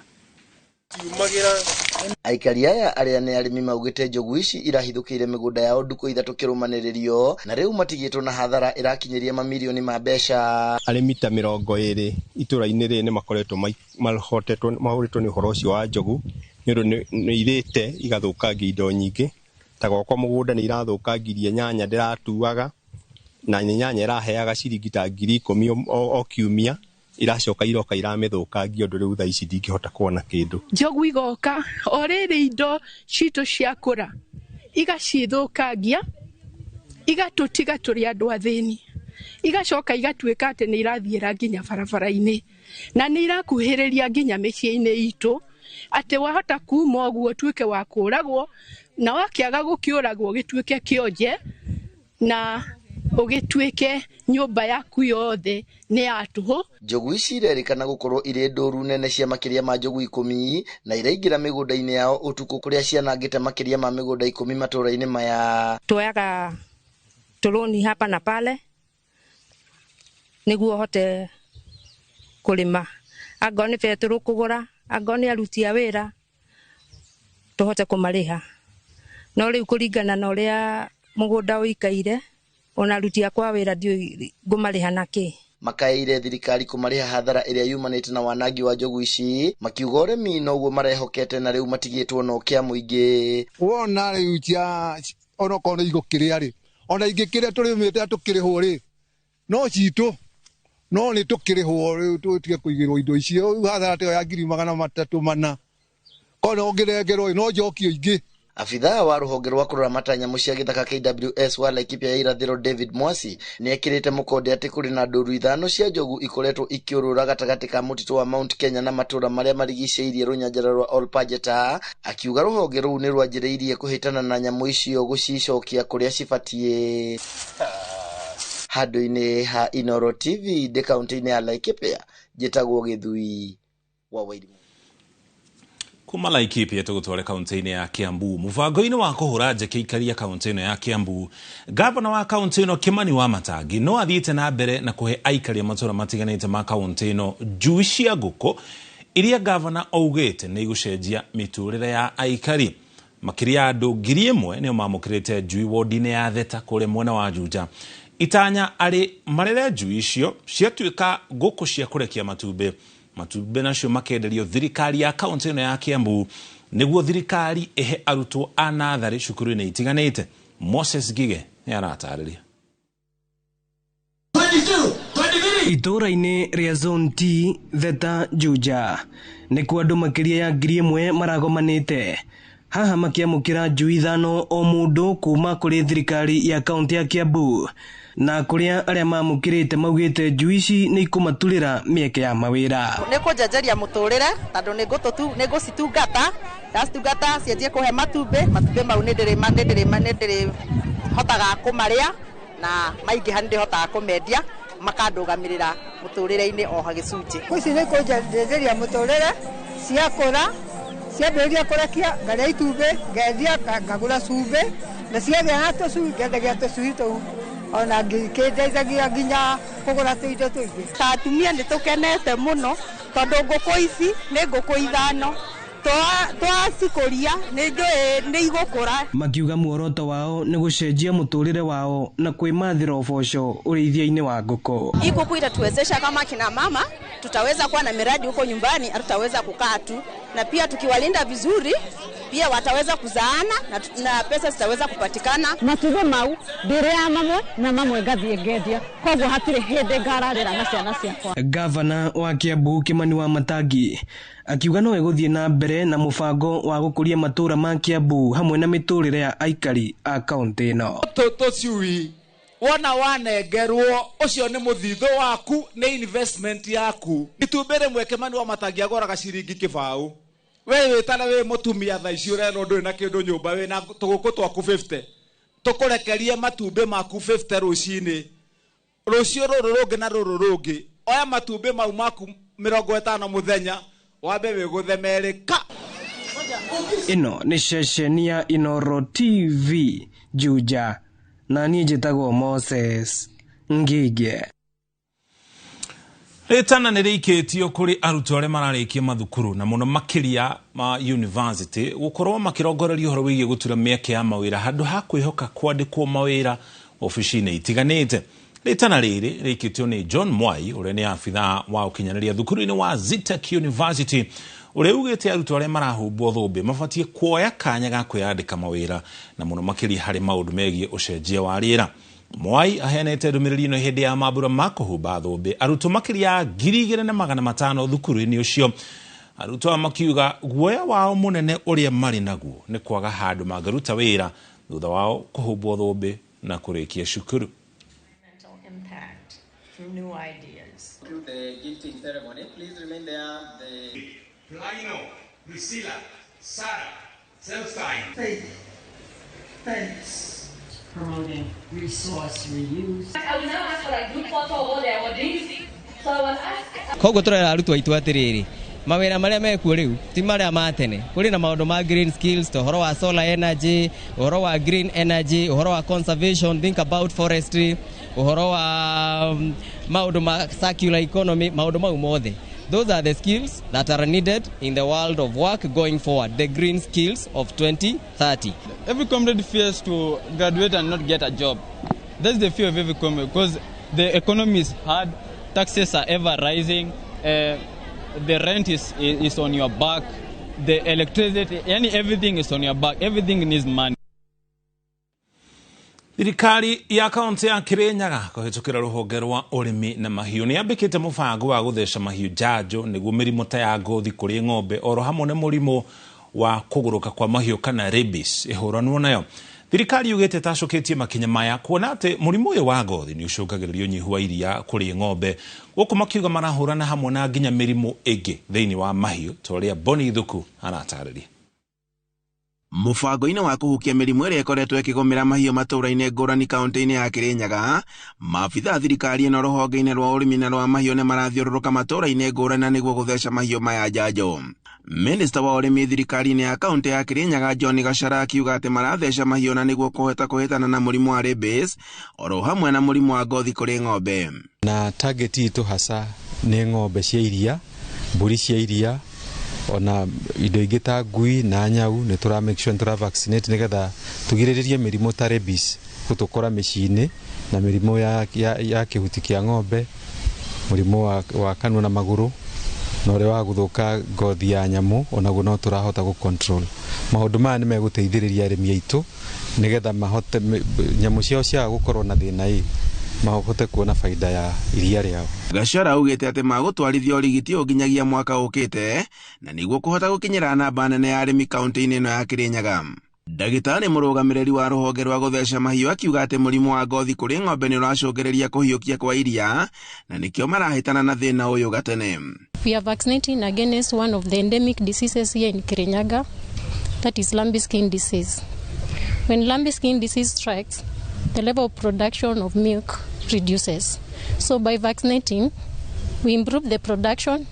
Aikari aya arĩa nĩ arĩmi maugĩte njogu ici irahithũkĩire mĩgũnda yao ndukũ ithatũ kĩrũmanĩrĩrio na rĩu matigĩtwo na hathara ĩrakinyĩria mamirioni ma mbeca. Arĩmi ta 20 itũra-inĩ rĩrĩ nĩ makoretwo mahũrĩtwo nĩ ũhoro ũcio wa njogu nĩ ũndũ nĩ irĩte igathũkangia indo nyingĩ. Ta gwakwa mũgũnda nĩ irathũkangirie nyanya ndĩratuaga, na nyanya ĩraheaga ciringi ta 10,000 o kiumia, iracoka iroka iramĩthũkangia ũndũ rĩu thaa ici ndingĩhota kuona kĩndũ. Njogu igoka o rĩrĩ indo citũ ciakũra igacithũkangia, igatũtiga tũrĩ andũ athĩni, igacoka igatuĩka atĩ nĩ irathiĩra nginya barabara-inĩ na nĩ irakuhĩrĩria nginya mĩciĩ-inĩ itũ, atĩ wahota kuma ũguo ũtuĩke wa kũragwo, na wakĩaga gũkĩũragwo gĩtuĩke kĩonje na ũgĩtuĩke nyũmba yaku yothe nĩ ya tũhũ. Njogu ici irerĩkana gũkorwo irĩ ndũru nene cia makĩria ma njogu 10 na iraingĩra mĩgũnda-inĩ yao ũtukũ kũrĩa cianangĩte makĩria ma mĩgũnda 10 matũũra-inĩ maya. Tuoyaga tũrũni hapa na pale nĩguo hote kũrĩma, angorwo nĩ betũrũ kũgũra, angorwo nĩ aruti a wĩra tũhote kũmarĩha. No rĩu kũringana na ũrĩa mũgũnda ũikaire, ona aruti akwa wĩra ndiũĩ ngũmarĩha nakĩ. Makaĩire thirikari kũmarĩha hathara ĩrĩa yumanĩte na wanangi wa njogu ici, makiuga ũrĩmi noguo marehokete na rĩu matigĩtwo no kĩa mũingĩ. Wona rĩu cia onokorwo nĩ igũkĩrĩa rĩ, ona ingĩkĩrĩa tũrĩmĩte tũkĩrĩhwo rĩ, no citũ no nĩ tũkĩrĩhwo rĩu tũtige kũigĩrwo indo icio. Rĩu hathara ta ĩyo ya 304,000 korwo ũngĩrengerwo no njokio ingĩ. Abithaa wa rũhonge rwa kũramata nyamũ cia gĩthaka KWS wa Laikipia ya irathĩro David Mwasi nĩ ekĩrĩte mũkonde atĩ kũrĩ na ndũru 5 cia njogu ikoretwo ikĩũrũra gatagatĩ ka mũtitũ wa Mount Kenya na matũũra marĩa marigicĩirie rũnyanjara rwa Olpajeta, akiuga rũhonge rũu nĩ rwanjĩrĩirie kũhĩtana na nyamũ icio gũcicokia kũrĩa cibatiĩ. Handũ-inĩ ha Inoro TV ndĩ kaunti-inĩ ya Laikipia, njĩtagwo Gĩthui wa Wairimũ. Kuma Laikipia tũgũtware kaunti-inĩ ya Kiambu. Mũbango-inĩ wa kũhũra njeki aikaria kaunti ĩno ya Kiambu, gavana wa kaunti ĩno Kimani Wamatangi no athiĩte na mbere na kũhe aikari a matũũra matiganĩte ma kaunti ĩno njui cia ngũkũ iria gavana augĩte nĩ igũcenjia mĩtũrĩre ya aikari. Makĩria ya andũ 1,000 nĩo mamũkĩrĩte njui wodi-inĩ ya Theta kũrĩa mwena wa Juja. Itanya arĩ marere njui icio ciatuĩka ngũkũ cia kũrekia matumbĩ, matumbĩ nacio makenderio thirikari ya kaunti ĩno ya Kiambu nĩguo thirikari ĩhe arutwo a natharĩ cukuru-inĩ itiganĩte. Moses Gige nĩ aratarĩria. Itũũra-inĩ rĩa Zone T Theta Juja nĩkuo andũ makĩria ya 1,000 maragomanĩte haha makiamũkĩra njui 5 o mũndũ kuma kũrĩ thirikari ya kaunti ya Kiambu, na kũrĩa arĩa mamũkĩrĩte maugĩte njui ici nĩ ikũmaturĩra mĩeke ya mawĩra. Nĩ kũnjenjeria mũtũrĩre tondũ nĩ ngũcitungata, ndacitungata cianjie kũhe matumbĩ, matumbĩ mau nĩ ndĩrĩhotaga kũmarĩa na maingĩha nĩ ndĩhotaga kũmendia makandũgamĩrĩra mũtũrĩre-inĩ o gĩcunjĩ. Ici nĩ kũnjenjeria mũtũrĩre, ciakũra Ciambĩrĩria kũrekia ngarĩa itumbĩ, ngendia ngagũra cumbĩ, na ciagĩa na tũcui ngendagia tũcui tũu, ona ngĩndeithagia nginya kũgũra tũindo tũingĩ. Ta atumia nĩ tũkenete mũno tondũ ngũkũ ici nĩ ngũkũ 5 twacikũria nĩ njũĩ nĩ igũkũra. Makiuga muoroto wao nĩ gũcenjia mũtũrĩre wao na kwĩmathĩra ũboco ũrĩithia-inĩ wa ngũkũ. Hii kuku itatuwezesha kama kina mama, tutaweza kuwa na miradi huko nyumbani, hatutaweza kukaa tu, na pia tukiwalinda vizuri pia wataweza kuzaana na pesa zitaweza kupatikana. Matumbĩ mau ndĩrĩaga mamwe na mamwe ngathiĩ ngendia, koguo hatirĩ hĩndĩ ngararĩra na ciana ciakwa. Gavana wa Kiambu Kimani wa Matangi akiuga no ĩgũthiĩ na mbere na mũbango wa gũkũria matũũra ma Kiambu hamwe na mĩtũrĩre ya aikari a kaũntĩ ĩno. Tũcui wona wanengerwo ũcio nĩ mũthithũ waku, nĩ investment yaku. Itumbĩ rĩmwe Kimani wa Matangi agũraga ciringi 0. We wĩtana wĩ mũtumia thaa ici ũrerwo ndũrĩ na kĩndũ nyũmba, wĩna tũgũkũ twaku 50, tũkũrekerie matumbĩ maku 50 rũcinĩ, rũciũ rũrũ rũngĩ na rũrũ rũngĩ, oya matumbĩ mau maku 50 mũthenya, wambe wĩgũthe merĩ ka. Ĩno nĩ ceceni ya Inoro TV Juja, na niĩ njĩtagwo Moses Ngige. Rĩtana nĩ rĩikĩtio kũrĩ arutwo arĩa mararĩkia mathukuru na mũno makĩria ma university gũkorwo makĩrongoreria ũhoro wĩgiĩ gũtura mĩeke ya mawĩra handũ ha kwĩhoka kwandĩkwo mawĩra obici-inĩ itiganĩte. Rĩtana rĩrĩ rĩikĩtio nĩ John Mwai ũrĩa nĩ abithaa wa ũkinyanĩria thukuru-inĩ wa Zetech University, ũrĩa ugĩte arutwo arĩa marahumbwo thũmbĩ mabatiĩ kuoya kanya ga kwĩyandĩka mawĩra na mũno makĩria harĩ maũndũ megiĩ ũcenjia wa rĩera. Mwai aheanĩte ndũmĩrĩri ĩno hĩndĩ ya mambura ma kũhumba thũmbĩ arutwo makĩria ya 2500 thukuru-inĩ ũcio. Arutwo aya makiuga guoya wao mũnene ũrĩa marĩ naguo nĩ kwaga handũ mangĩruta wĩra thutha wao kũhumbwo thũmbĩ na kũrĩkia cukuru. Promoting resource reuse. I will now ask for a group photo of all the awardees. So I will ask. Koguo turera arutwo aitũ atĩrĩrĩ, mawĩra marĩa mekuo rĩu ti marĩa ma tene. Kũrĩ na maũndũ ma green skills, ta ũhoro wa solar energy, ũhoro wa green energy, ũhoro wa conservation, think about forestry, ũhoro wa maũndũ ma circular economy, maũndũ mau mothe. Those are the skills that are needed in the world of work going forward, the green skills of 2030. Every comrade fears to graduate and not get a job. That's the fear of every comrade, because the economy is hard, taxes are ever rising, the rent is on your back, the electricity, everything is on your back, everything needs money. Thirikari ya kaunti ya Kirinyaga kũhĩtũkĩra rũhonge rwa ũrĩmi na mahiũ nĩ yambĩkĩte mũbango wa gũtheca mahiũ njanjo nĩguo mĩrimũ ta ya ngothi kũrĩ ng'ombe oro hamwe na mũrimũ wa kũgũrũka kwa mahiũ kana rabies ĩhũranwo nayo. Thirikari yugĩte ĩtacũkĩtie makinya maya kuona atĩ mũrimũ ũyũ wa ngothi nĩ ũcũngagĩrĩria ũnyihu wa iria kũrĩ ng'ombe, gũkũ makiuga marahũrana hamwe na nginya mĩrimũ ĩngĩ thĩinĩ wa mahiũ ta ũrĩa Bonny Thuku aratarĩria. Mũbango-inĩ wa kũhukia mĩrimũ ĩrĩa ĩkoretwo ĩkĩgũmĩra mahiũ matũũra-inĩ ngũrani kaunti-inĩ ya Kirinyaga, maabithaa thirikari ĩno rũhonge-inĩ rwa ũrĩmi na rwa mahiũ nĩ marathiũrũrũka matũũra-inĩ ngũrani na nĩguo gũtheca mahiũ maya njanjo. Minista wa ũrĩmi thirikari-inĩ ya kaunti ya Kirinyaga John Gachara akiuga atĩ maratheca mahiũ na nĩguo kũhota kũhĩtana na mũrimũ wa rabies oro hamwe na mũrimũ wa ngothi kũrĩ ng'ombe. Na target itũ hasa nĩ ng'ombe cia iria, mbũri cia iria, ona indo ingĩ ta ngui na nyau nĩ tũra make sure nĩ tũra vaccinate nĩgetha tũgirĩrĩrie mĩrimũ ta rabies gũtũkora mĩciĩ-inĩ na mĩrimũ ya kĩhuti kĩa ng'ombe, mũrimũ wa kanua na magũrũ na ũrĩa wa gũthũka ngothi ya nyamũ onaguo no tũrahota gũ control. Maũndũ maya nĩ megũteithĩrĩria arĩmi aitũ nĩgetha mahote nyamũ ciao ciaga gũkorwo na thĩna ĩ mahote kuona faida ya iria rĩao. Gachara augĩte atĩ magũtwarithia ũrigiti ũyũ nginyagia mwaka ũkĩte na nĩguo kũhota gũkinyĩra namba nene ya arĩmi kaunti-inĩ ĩno ya Kirinyaga. Ndagĩtarĩ mũrũgamĩrĩri wa rũhonge rwa gũtheca mahiũ akiuga atĩ mũrimũ wa ngothi kũrĩ ng'ombe nĩ ũracũngĩrĩria kũhiũkia kwa iria na nĩkĩo marahĩtana na thĩna ũyũ gatene. We are vaccinating against one of the endemic diseases here in Kirinyaga, that is lumpy skin disease. When lumpy skin disease strikes, the level of production of milk reduces. So by vaccinating, we improve the production,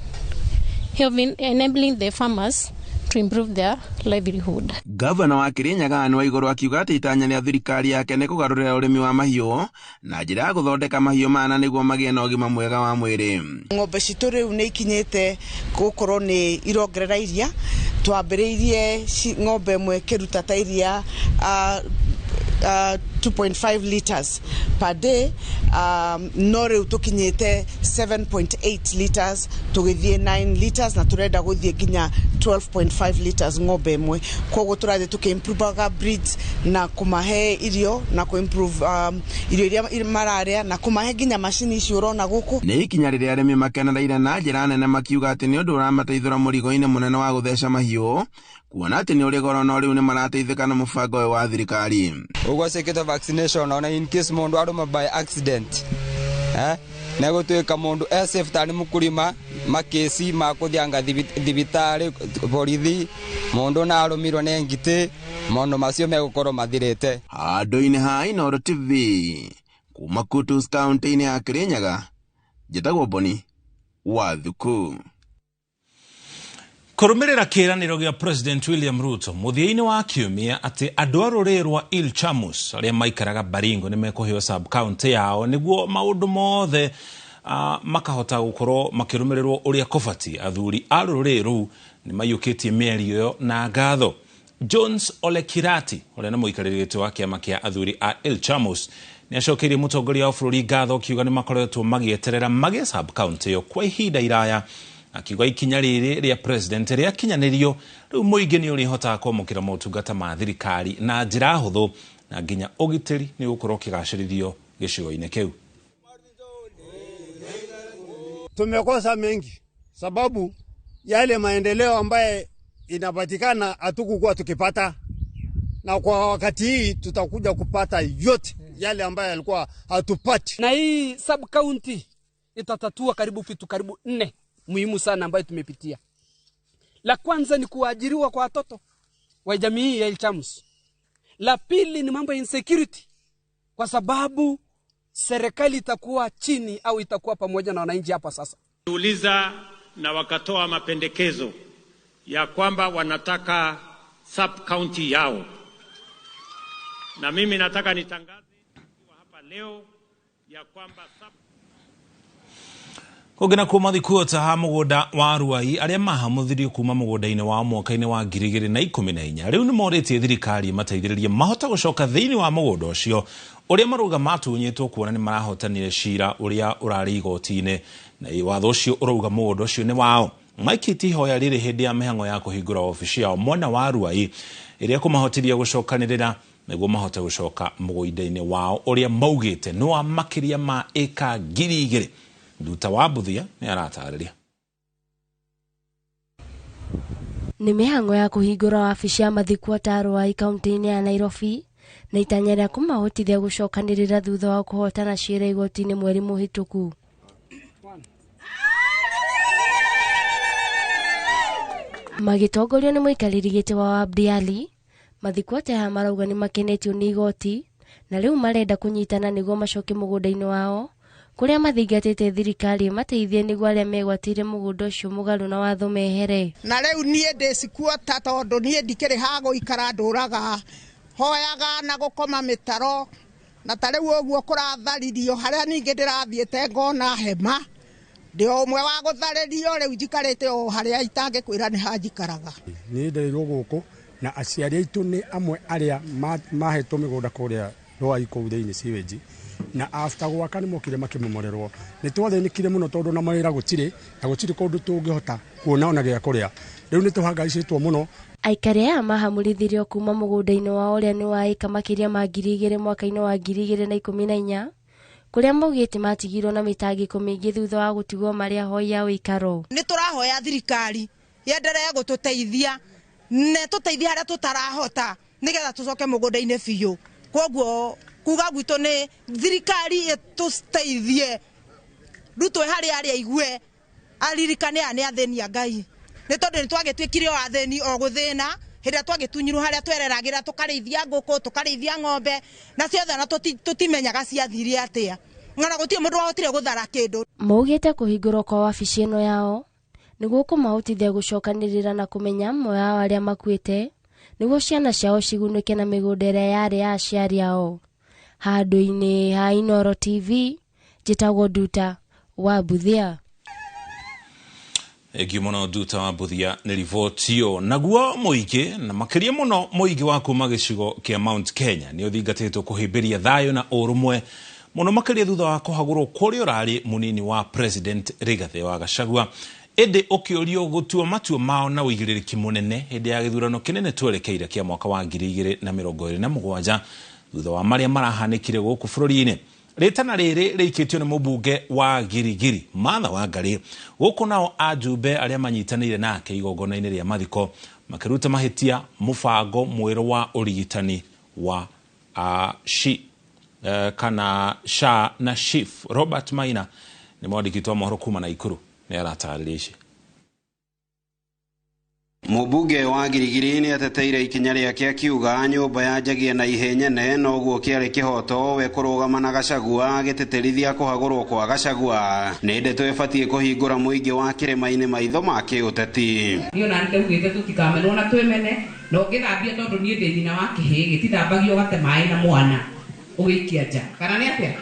helping enabling the farmers to improve their livelihood. Gavana wa Kirinyaga Anne Waiguru akiuga atĩ itanya rĩa thirikari yake nĩ kũgarũrĩra ũrĩmi wa mahiũ na njĩra ya gũthondeka mahiũ mana nĩguo magĩe na ũgima mwega wa mwĩrĩ. Ng'ombe citũ rĩu nĩ ikinyĩte gũkorwo nĩ irongerera iria, twambĩrĩirie ng'ombe ĩmwe ĩkĩruta ta iria 2.5 liters per day, no rĩu tũkinyĩte 7.8 liters, tũgĩthiĩ 9 liters na tũrenda gũthiĩ nginya 12.5 liters ng'ombe ĩmwe. Koguo tũrathiĩ tũkĩ-improvaga breeds na kũmahe irio na kũ-improve irio iria mararĩa na kũmahe nginya macini ici ũrona gũkũ. Nĩ ikinya rĩrĩa arĩmi makenereire na njĩra nene makiuga atĩ nĩ ũndũ ũramateithũra mũrigo-inĩ mũnene wa gũtheca mahiũ, kuona atĩ nĩ ũrĩ goro no rĩu nĩ marateithĩka na mũbango ũyũ wa thirikari. Ũguo ciĩkĩtwo vaccination ona in case mũndũ arũma by accident, negũtuĩka mũndũ e safe tarĩ mũkũrima makĩci ma kũthianga thibitarĩ borithi mũndũ na arũmirwo nĩ ngitĩ maũndũ macio megũkorwo mathirĩte. Handũ-inĩ ha Inooro TV kuma Kutus kaunti-inĩ ya Kirinyaga, njĩtagwo Boni wa Thuku. Kũrũmĩrĩra kĩĩranĩro gĩa President William Ruto mũthia-inĩ wa kiumia atĩ andũ a rũrĩrĩ rwa Ilchamus arĩa maikaraga Baringo nĩ mekũheo sub county yao nĩguo maũndũ mothe makahota gũkorwo makĩrũmĩrĩrwo ũrĩa kũbatiĩ. Athuri a rũrĩrĩ rũu nĩ maiyũkĩtie mĩario ĩyo na ngatho. Jones Ole Kirati ũrĩa nĩ mũikarĩri gĩtĩ wa kĩama kĩa athuri a Ilchamus nĩ acokeirie mũtongoria wa bũrũri ngatho akiuga nĩ makoretwo magĩeterera magĩe sub county ĩyo kwa ihinda iraya, akiuga ikinya rĩrĩ rĩa president rĩakinyanĩrio rĩu mũingĩ nĩ ũrĩhotaga kwamũkĩra motungata ma thirikari na njĩra hũthũ na nginya ũgitĩri nĩ ũgũkorwo ũkĩgacĩrithio gĩcigo-inĩ kĩu. Tumekosa mengi sababu yale maendeleo ambaye inapatikana hatukukuwa tukipata, na kwa wakati hii tutakuja kupata yote yale ambayo yalikuwa hatupati. Na hii sub county itatatua karibu vitu karibu 4 muhimu sana ambayo tumepitia. La kwanza ni kuajiriwa kwa watoto wa jamii ya Ilchamus. La pili ni mambo ya insecurity, kwa sababu serikali itakuwa chini au itakuwa pamoja na wananchi hapa sasa. Uliza na wakatoa mapendekezo ya kwamba wanataka sub county yao. Na mimi nataka nitangaze hapa leo ya kwamba sub Kũngĩ kuma thikuota ha mũgũnda wa Ruai arĩa mahamũthirio kuma mũgũnda-inĩ wa mwaka-inĩ wa 2014 rĩu nĩ morĩtie thirikari ĩmateithĩrĩrie mahote gũcoka thĩinĩ wa mũgũnda ũcio ũrĩa marauga matunyĩtwo kuona nĩ marahotanire cira ũrĩa ũrarĩ igoti-inĩ, na watho ũcio ũrauga mũgũnda ũcio nĩ wao. Maikĩtie ihoya rĩrĩ hĩndĩ ya mĩhang'o ya kũhingũra obici yao mwena wa Ruai ĩrĩa kũmahotithia gũcokanĩrĩra nĩguo mahote gũcoka mũgũnda-inĩ wao ũrĩa maugĩte nĩ wa makĩria ma ĩka 2000. Nduta wa Mbuthia nĩ aratarĩria. Nĩ mĩhang'o ya kũhingũra wabici ya mathikuota Ruai kaunti-inĩ ya Nairobi na itanya rĩa kũmahotithia gũcokanĩrĩra thutha wa kũhotana ciira igoti-inĩ mweri mũhĩtũku. Magĩtongorio nĩ mũikarĩri gĩtĩ wa Abdi Ali, mathikuota aya marauga nĩ makenetio nĩ igoti na rĩu marenda kũnyitana nĩguo macoke mũgũnda-inĩ wao kũrĩa mathingatĩte thirikari ĩmateithie nĩguo arĩa megwatĩire mũgũnda ũcio mũgarũ na watho mehere. Na rĩu niĩ ndĩ sikuota tondũ niĩ ndikĩrĩ ha gũikara, ndũraga hoyaga na gũkoma mĩtaro, na ta rĩu ũguo kũratharirio harĩa ningĩ ndĩrathiĩte ngona hema, ndĩ o ũmwe wa gũtharĩrio, rĩu njikarĩte o harĩa itangĩkwĩra nĩ hanjikaraga. Niĩ nderirwo gũkũ na aciari aitũ nĩ amwe arĩa mahetwo mĩgũnda kũrĩa Ruai kũu thĩinĩ sewage, na after gwaka nĩ mokire makĩmomorerwo. Nĩ twathĩnĩkire mũno tondũ na mawĩra gũtirĩ na gũtirĩ kũndũ tũngĩhota kuona ona gĩa kũrĩa. Rĩu nĩ tũhangaicĩtwo mũno. Aikari aya mahamũrithirio kuma mũgũnda-inĩ wao ũrĩa nĩ wa ĩka makĩria ma 2000 mwaka-inĩ wa 2014 kũrĩa maugĩte matigirwo na mĩtangĩko mĩingĩ thutha wa gũtigwo marĩ ahoi a ũikaro. Nĩ tũrahoya thirikari yenderee gũtũteithia na tũteithie harĩa tũtarahota nĩgetha tũcoke mũgũnda-inĩ biũ. Koguo kuga gwitũ nĩ thirikari ĩtũteithie, Ruto harĩa arĩa aigue aririkane aya nĩ athĩni a Ngai, nĩ tondũ nĩ twagĩtuĩkire o athĩni o gũthĩna hĩndĩ ĩrĩa twagĩtunyirwo harĩa twereragĩra, tũkarĩithia ngũkũ, tũkarĩithia ng'ombe na ciothe na tũtimenyaga ciathire atĩa, na gũtirĩ mũndũ wahotire gũthara kĩndũ. Maugĩte kũhingũrwo kwa wabici ĩno yao Nĩguo kũmahotithia gũcokanĩrĩra na kũmenya amwe ao arĩa makuĩte nĩguo ciana ciao cigunĩke na mĩgũnda ĩrĩa yarĩ ya aciari ao. Handũ-inĩ ha Inooro TV, njĩtagwo Nduta wa Mbuthia. Thengiũ mũno Nduta wa Mbuthia nĩ riboti ĩyo. Naguo mũingĩ na makĩria mũno mũingĩ wa kuma gĩcigo kĩa Mount Kenya nĩ ũthingatĩtwo kũhĩmbĩria thayũ na ũrũmwe mũno makĩria thutha wa kũhagũrwo kũrĩa ũrarĩ mũnini wa President Rigathĩ wa Gachagua, ĩndĩ ũkĩũrio gũtua matua mao na ũigĩrĩrĩki mũnene hĩndĩ ya gĩthurano kĩnene twerekeire kĩa mwaka wa 2027 thutha wa marĩa marahanĩkire gũkũ bũrũri-inĩ. Rĩtana rĩrĩ rĩikĩtio nĩ mũmbunge wa Girigiri Martha Wangari, gũkũ nao ajumbe arĩa manyitanĩire nake igongona-inĩ rĩa mathiko makĩruta mahĩtia mũbango mwerũ wa ũrigitani wa kana SHA na SHIF. Robert Maina nĩ mwandĩki wa mohoro kuma Naikuru nĩ aratarĩria ici. Mũmbunge wa Girigiri nĩ ateteire ikinya rĩake akiuga nyũmba ya njagia na ihĩ nyene noguo kĩarĩ kĩhoto we kũrũgama na Gachagua agĩtĩtĩrithia kũhagũrwo kwa Gachagua nĩ ndeto ĩbatiĩ kũhingũra mũingĩ wa kĩrĩma-inĩ maitho ma kĩũteti. Niĩ ona nĩndaugĩte tũtikamenwo na twĩmene, na ũngĩthambia tondũ niĩ ndĩ nyina wa kĩhĩĩ gĩtithambagio ũgate maĩ na mwana ũgĩikia nja kana nĩ atĩa?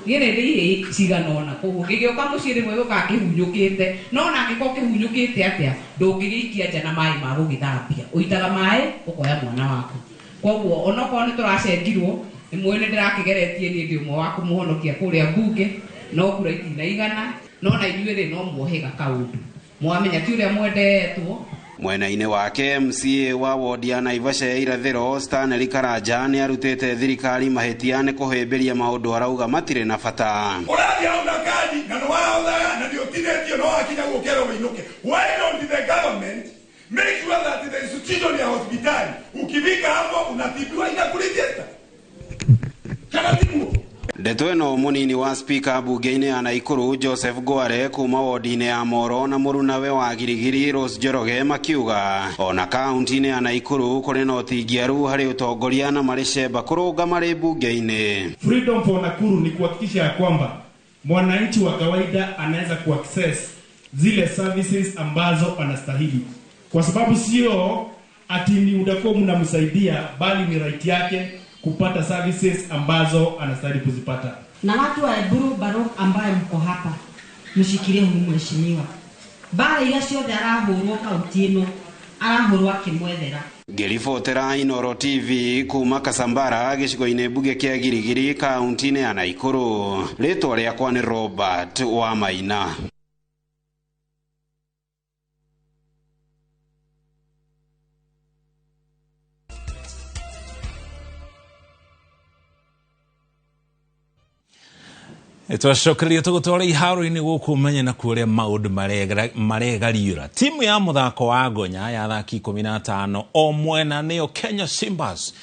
Niĩ nĩ ndĩ ihĩĩ cigana ũna, koguo ngĩgĩũka mũciĩ rĩmwe gĩũkaga kĩhunyũkĩte, no ona angĩkorwo kĩhunyũkĩte atĩa ndũngĩgĩikia nja na maĩ ma gũgĩthambia, ũitaga maĩ ũkoya mwana waku. Koguo onokorwo nĩ tũracengirwo nĩ mũĩ nĩ ndĩrakĩgeretie niĩ ndĩ ũmwe wa kũmũhonokia kũrĩa mbunge, no kura itinaigana, no na inyuĩ rĩ no muohĩga kaũndũ mwamenya ti ũrĩa mwendetwo. Mwena-inĩ wake MCA wa wodi ya Naivasha ya irathĩro Stanley Karanja nĩ arutĩte thirikari mahĩtia nĩ kũhĩmbĩria maũndũ arauga matirĩ na bata. Ũrathiĩ na kadi na nĩwaothaga na nĩũtinĩtio no wakinya gũkĩrwo wĩinũke. Why don't the government make sure that the institution ya hospitali ukifika hapo unatibiwa inakuregister? Kana tiguo? Ndeto ĩno mũnini wa spika bunge-inĩ ya Naikuru Joseph Ngware kuma wodi-inĩ ya Moro na mũrunawe wa Girigiri Rose Njoroge makiuga ona kaunti-inĩ ya Naikuru kũrĩ na ũtingiaru harĩ ũtongoria na marĩ cemba kũrũnga marĩ bunge-inĩ. Freedom for Nakuru ni kuhakikisha ya kwamba mwananchi wa kawaida anaweza kuaccess zile services ambazo anastahili, kwa sababu sio ati ni utakuwa mnamsaidia, bali ni right yake kupata services ambazo anastahili kuzipata. Na watu wa Eburu Barok ambaye mko hapa mshikilie huyu mheshimiwa, bara iria ciothe arahũrwo kaunti ĩno arahũrwo akĩmwethera. Ngĩribotera Inooro TV kuma Kasambara gĩcigo-inĩ mbunge kĩa Girigiri kaunti-inĩ ya Naikuru, rĩtwa rĩakwa nĩ Robert wa Maina. Twacokereria tũgũtwara iharo-inĩ gũkũ ũmenye na kuo ũrĩa maũndũ maregariũra. Timu ya mũthako wa ngonya ya athaki 15 o mwena nĩyo Kenya Simbas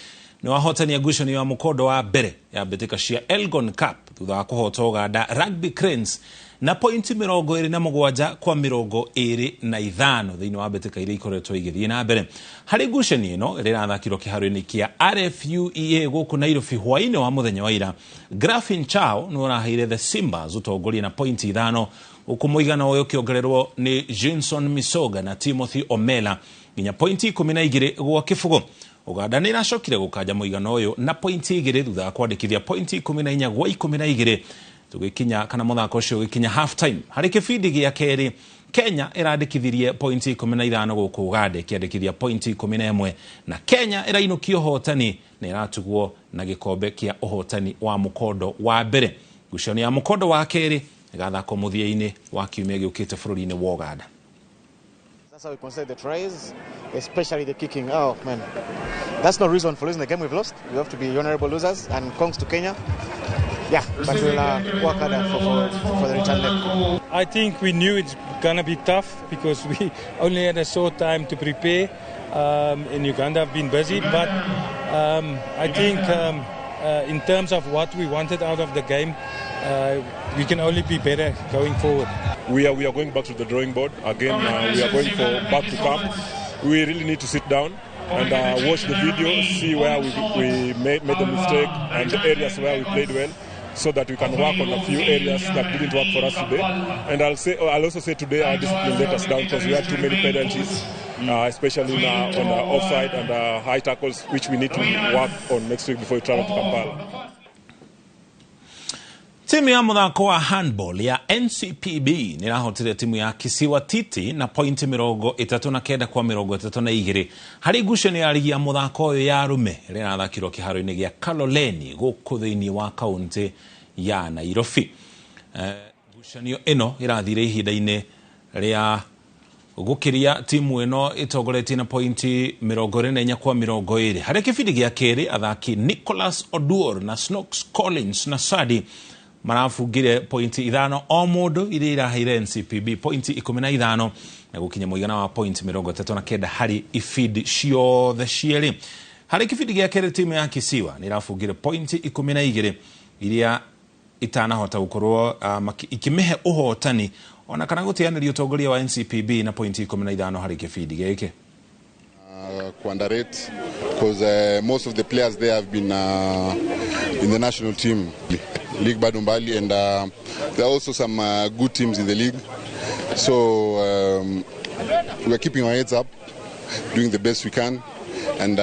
nĩ wahotania ngucanio ya mũkondo wa mbere ya mbĩtĩka cia Elgon Cup thutha wa kũhota Uganda Rugby Cranes na pointi 27 kwa 25 thĩinĩ wa mbĩtĩka iria ikoretwo igĩthiĩ na mbere. Harĩ ngucanio ĩno ĩrĩa ĩrathakirwo kĩharo-inĩ kĩa RFUEA gũkũ Nairobi hwaĩ-inĩ wa mũthenya wa ira, Grafin Chao nĩ ũraheire the Simbas ũtongoria na pointi 5 gũkũ mũigana ũyũ ũkĩongererwo nĩ Jinson Misoga na Timothy Omela nginya pointi 12 gwa kĩbũgũ. Uganda nĩ ĩracokire gũkanja mũigana ũyũ na pointi 2 thutha wa kwandĩkithia pointi 14 gwa 12 tũgĩkinya kana mũthako ũcio ũgĩkinya half time. Harĩ kĩbindi gĩa kerĩ Kenya ĩrandĩkithirie pointi 15 gũkũ Uganda ĩkĩandĩkithia pointi 11 na Kenya ĩrainũkia ũhotani na ĩratugwo na gĩkombe kĩa ũhotani wa mũkondo wa mbere. Ngucanio ya mũkondo wa kerĩ ĩgathakwo mũthia-inĩ wa kiumia gĩũkĩte bũrũri-inĩ wa Uganda. That's how we concede the tries, especially the kicking. Oh, man. That's no reason for losing the game we've lost. We have to be honorable losers, and congs to Kenya. Yeah, but we'll work harder for the return leg. I think we knew it's going to be tough because we only had a short time to prepare. In Uganda, I've been busy, but I think in terms of what we wanted out of the game, we can only be better going forward. We are going back to the drawing board again. We are going for back to camp. We really need to sit down and watch the video, see where we made the mistake and the areas where we played well, so that we can work on a few areas that didn't work for us today. And I'll also say today our discipline let us down because we had too many penalties, especially on the offside and high tackles, which we need to work on next week before we travel to Kampala. Timu ya muthako wa handball ya NCPB nĩrahotire timu ya Kisiwa Titi na pointi 39 kwa 32 harĩ ngucanio ya ligi ya muthako ũyũ ya arume ĩrĩa ĩrathakirwo kĩharo-inĩ gĩa Kaloleni gũkũ thĩinĩ wa kaunti ya Nairobi. Ngucanio ĩno ĩrathire ihinda-inĩ rĩa gũkĩria timu ĩno ĩtongoretie na pointi 24 kwa 20. Harĩ kĩbindi gĩa kerĩ athaki Nicholas Oduor na Snox Collins na Sadi marabungire pointi 5 o mũndũ iria iraheire NCPB pointi 15 na gũkinya mũigana wa pointi 39 harĩ ibindi ciothe cierĩ. Harĩ kĩbindi gĩa kerĩ timu ya Kisiwa nĩ ĩrabungire pointi 12 iria itanahota gũkorwo ikĩmĩhe ũhotani ona kana gũteanĩria ũtongoria wa NCPB na pointi 15 harĩ kĩbindi gĩkĩ. Underrate because most of the players there have been in the national team league bado mbali, and there are also some good teams in the league, so we are keeping our heads up, doing the best we can, and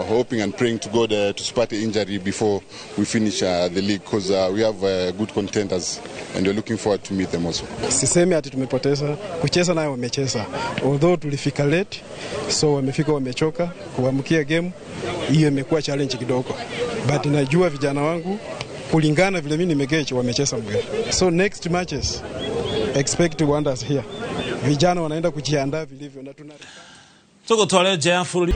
hoping and praying to God to spot the injury before we finish the league, because we have good contenders and we're looking forward to meet them also. Sisemi ati tumepoteza, kucheza nayo wamecheza. Although tulifika late, so wamefika wamechoka, kuamkia game hiyo imekuwa challenge kidogo. But najua vijana wangu kulingana vile mimi nimegechi wamecheza mbele. So next matches expect wonders here. Vijana wanaenda kujiandaa vilivyo na tuna tugutware nja ya bũrũri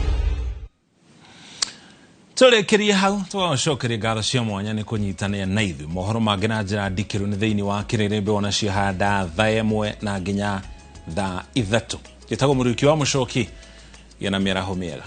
tũrĩkĩrie hau tũgacokeria ngatho cia mwanya nĩ kũnyitanĩra na ithuĩ mohoro mangĩ na njĩra ndikĩru nĩ thĩinĩ wa kĩrĩrĩmbĩ ona handa thaa 1 na nginya thaa 3. Njĩtagwo Mũriũki wa Mũcoki, gĩa na mĩaraho mĩega.